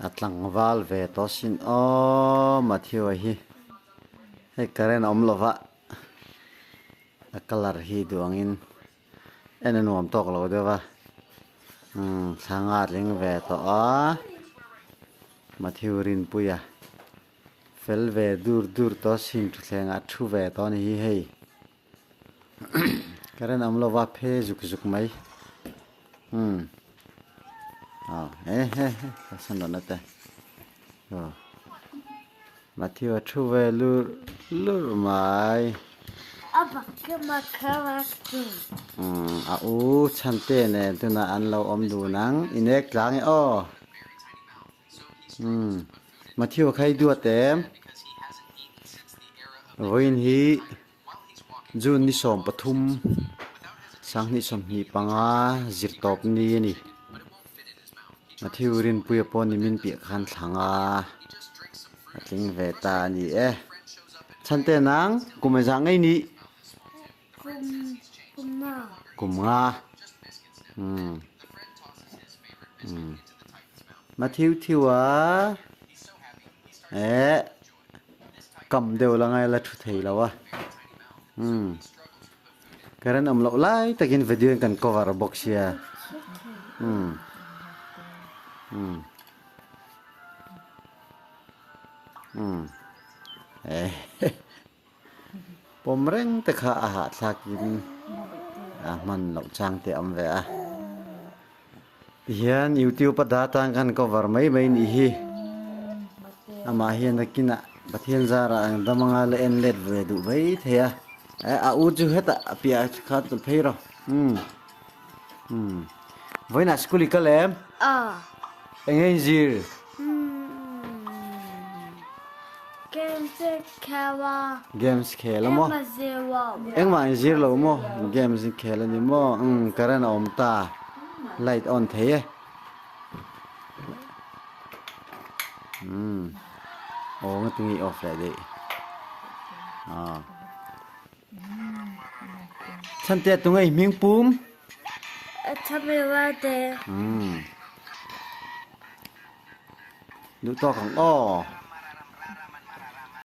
A tlangval ve tawh sin aw Matthew-a hi hei current a awm lova a colour hi duh angin en a nuam tawk lo deuh a umm thla a tling ve tawh a Matthew Rinpuia fel ve dur dur tawh sin thutthleng ah thu ve tawh a ni hi hei current a awm lova phe zuk zuk mai umm. Aw he he he ka sawn rawh na te aw Matthew a thu ve lur lur mai umm a u chhante nen tunah an lo awm dun ang inek tlang e aw umm Matthew a khai duat em vawiin hi. June ni 13, 2025 zirtawp ni a ni. Matthew Rinpuia pawh nimin piah khan thlang a, a tling ve ta a ni e. Chhante nang kum engzah ngei ni? Kum kum nga. Kum nga. Umm. Umm. Matthew Thiwa eh. Kam deuh la ngai la thu thei lo a umm current awm loh lai takin video in kan cover bawk sia umm umm umm eh pawm reng te kha a hahthlak in a hman loh chang te a awm ve a. Tihian YouTube a data ang khan cover mai mai nih hi. Amah hian nakinah Pathian zarah ang dam anga la en let ve duh mai thei a. Eh a u chu hetah a piah kha tawlh phei rawh. Umm. Umm. Vawiinah school i kal em? Aw. Enge in zir? Umm. Games i khel a. Games khel a maw? Engmah zir lo. Engmah in zir lo maw? Games in khel a ni maw? Umm current a awm ta. Light on thei e. Umm. Aw nga tinge i off leh daih. Aw. Chhantea tunge i hming pum? Thamila te. Umm. Duh tawk ang aw.